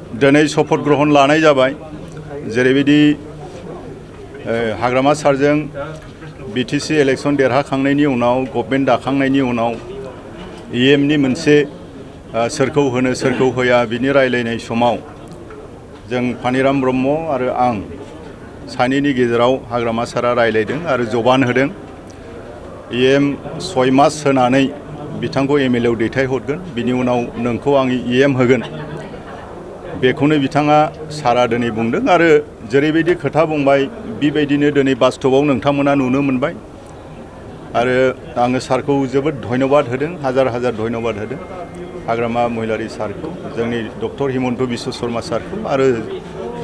दिनै शपथ ग्रहण लानाय जाबाय जेरैबायदि हाग्रामा सारजों बिटिसि इलेक्शन देरहाखांनायनि उनाव गभर्नमेन्ट दाखांनायनि उनाव इएमनि मोनसे सोरखौ होनो सोरखौ होया बिनि रायलायनाय समाव जों पानिराम ब्रह्म आरो आं सानैनि गेजेराव हाग्रामा सारा रायलायदों आरो जबान होदों इएम 6 मास होनानै बिथांखौ एमएलए दैथायहरगोन बिनि उनाव नोंखौ आं इएम होगोन बेखौनो बिथाङा सारा दिनै बुंदों आरो जेरैबायदि खोथा बुंबाय बेबायदिनो दिनै बास्तबाव नोंथांमोना नुनो मोनबाय आरो आङो सारखौ जोबोद धन्यबाद होदों हाजार हाजार धन्यबाद होदों हाग्रामा महिलारी सारखौ जोंनि डक्टर हिमन्त बिश्व शर्मा सारखौ आरो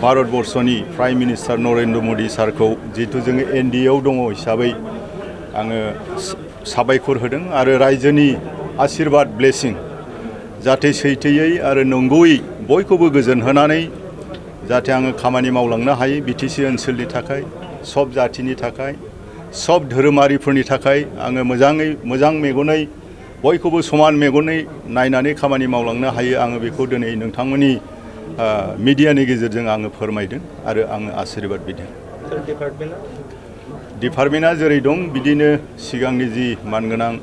भारतबर्षनि प्राइम मिनिस्टार नरेन्द्र मोदी सारखौ जितु जोङो एनडिएआव दङ हिसाबै आङो साबायखर होदों आरो रायजोनि आशीर्बाद ब्लेसिं जाहाथे सैथोयै आरो नंगौयै बयखौबो गोजोन होनानै जाहाथे आङो खामानि मावलांनो हायो बिटिसि ओनसोलनि थाखाय सब जातिनि थाखाय सब धोरोमारिफोरनि थाखाय आङो मोजां मेगनै बयखौबो समान मेगनै नायनानै खामानि मावलांनो हायो आङो बेखौ दिनै नोंथांमोननि मिडियानि गेजेरजों आङो फोरमायदों आरो आङो आशीर्बाद बिदों डिपार्टमेन्टआ जेरै दं बिदिनो सिगांनि जि मानगोनां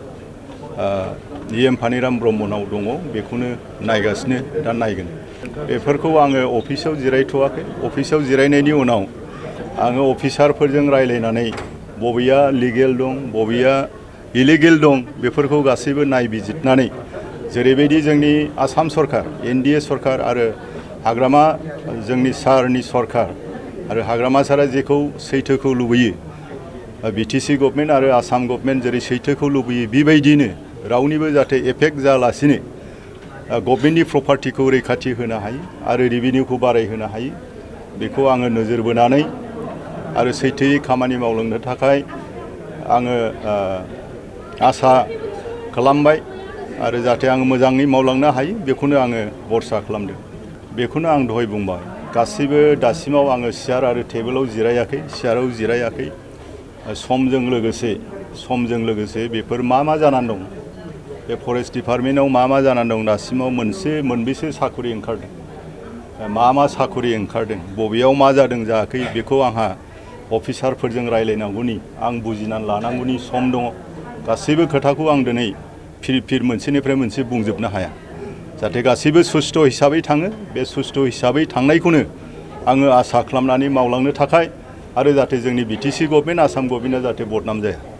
इएम पानिराम ब्रह्मनाव दङ बेखौनो नायगासिनो दा नायगोन बेफोरखौ आङो अफिसाव जिरायथ'वाखै अफिसाव जिरायनायनि उनाव आङो अफिसारफोरजों रायलायनानै बबेया लिगेल दं बबेया इलिगेल दं बेफोरखौ गासैबो नायबिजिरनानै जेरैबायदि जोंनि आसाम सरकार एनडिए सरकार आरो हाग्रामा जोंनि सारनि सरकार आरो हाग्रामा सारा जेखौ सैथोखौ लुबैयो बिटिसि गभर्नमेन्ट आरो आसाम गभर्नमेन्ट जेरै सैथोखौ लुबैयो बेबायदिनो रावनिबो जाहाथे एफेक्ट जायालासिनो गभर्नमेन्टनि प्रपार्टिखौ रैखाथि होनो हायो आरो रेभिनिउखौ बारायहोनो हायो बेखौ आङो नोजोर बोनानै आरो सैथोयै खामानि मावलांनो थाखाय आङो आसा खालामबाय आरो जाहाथे आङो मोजाङै मावलांनो हायो बेखौनो आङो भरसा खालामदों बेखौनो आं दहाय बुंबाय गासैबो दासिमाव आङो सियार आरो टेबोलाव जिरायाखै सियाराव जिरायाखै समजों लोगोसे बेफोर मा जानानै दं बे फरेस्ट डिपार्टमेन्टआव मा जानानै दं दासिमाव मोनबेसे साखरि ओंखारदों मा साखरि ओंखारदों बबेयाव मा जादों जायाखै बेखौ आंहा अफिसारफोरजों रायलायनांगौनि आं बुजिनानै लानांगौनि सम दङ गासैबो खोथाखौ आं दिनै फिर मोनसेनिफ्राय मोनसे बुंजोबनो हाया जाहाथे गासैबो सुस्थ' हिसाबै थाङो बे सुस्थ' हिसाबै थांनायखौनो आङो आसा खालामनानै मावलांनो थाखाय आरो जाहाथे जोंनि बिटिसि गभर्नमेन्ट आसाम गभर्नमेन्टआ जाहाथे बदनाम जाया